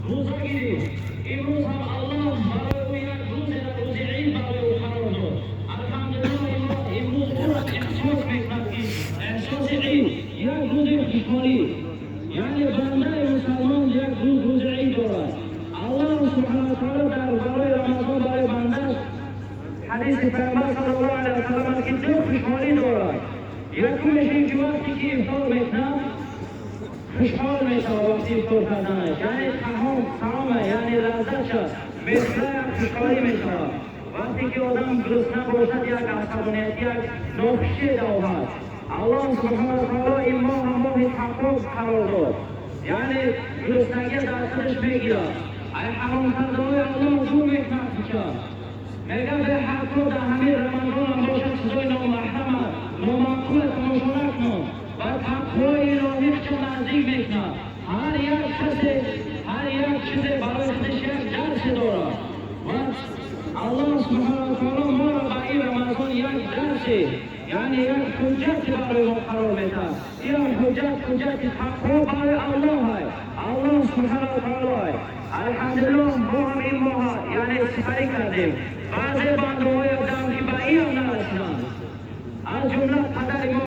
Рӯза гирифт. Имрӯз ҳам Аллоҳ барои ӯ як рӯзе, рӯзи ид барои ӯ қарор дод. Алҳамдулиллоҳ, имрӯз ӯро эҳсос мекунад, ки эҳсоси ид, як рӯзи хушҳолӣ. Яъне бандаи мусалмон як рӯз, рӯзи ид дорад. Аллоҳ субҳанаҳу ва таъоло дар барои Рамазон барои бандаш, ҳадиси Пайғамбар саллаллоҳу алайҳи васаллам, ки ду хушҳолӣ дорад. Якумеш ин ки вақте ки ифтор мекунад, хушҳол мешавад вақти ифтор карданаш, яъне таом таома, яъне лаззатша мехӯрад, хушҳолӣ мешавад. Вақте ки одам гурусна бошад, як асабоният, як нохушӣ дорад. Аллоҳ субҳанаҳу ва таъоло ин моҳ моҳи тақво қарор дод, яъне гуруснагия дар худаш мегирад, ай ҳаром кардаҳои Аллоҳ дур мекунад худша. Мега бе ҳаққо дар ҳамин Рамазонам бошад, чизои номаҳрама, номаъқула тамошо накун ва тақвои илоҳӣ худша наздик мекунад. Ҳар як касе, ҳар як чизе барои худаш як дарсе дорад ва Аллоҳ субҳанаҳу ва таъоло моро ба ин Рамазон як дарсе, яъне як ҳуҷҷате барои мо қарор медиҳад. Ин ҳуҷҷат ҳуҷҷати тақво барои Аллоҳ, Аллоҳ субҳанаҳу ва таъоло. Алҳамдулиллоҳ, мо ҳам ин моҳ яъне сипарӣ кардем. Баъзе бандаҳои одам ки ба ин нарасиданд, аз ҷумла падари мо.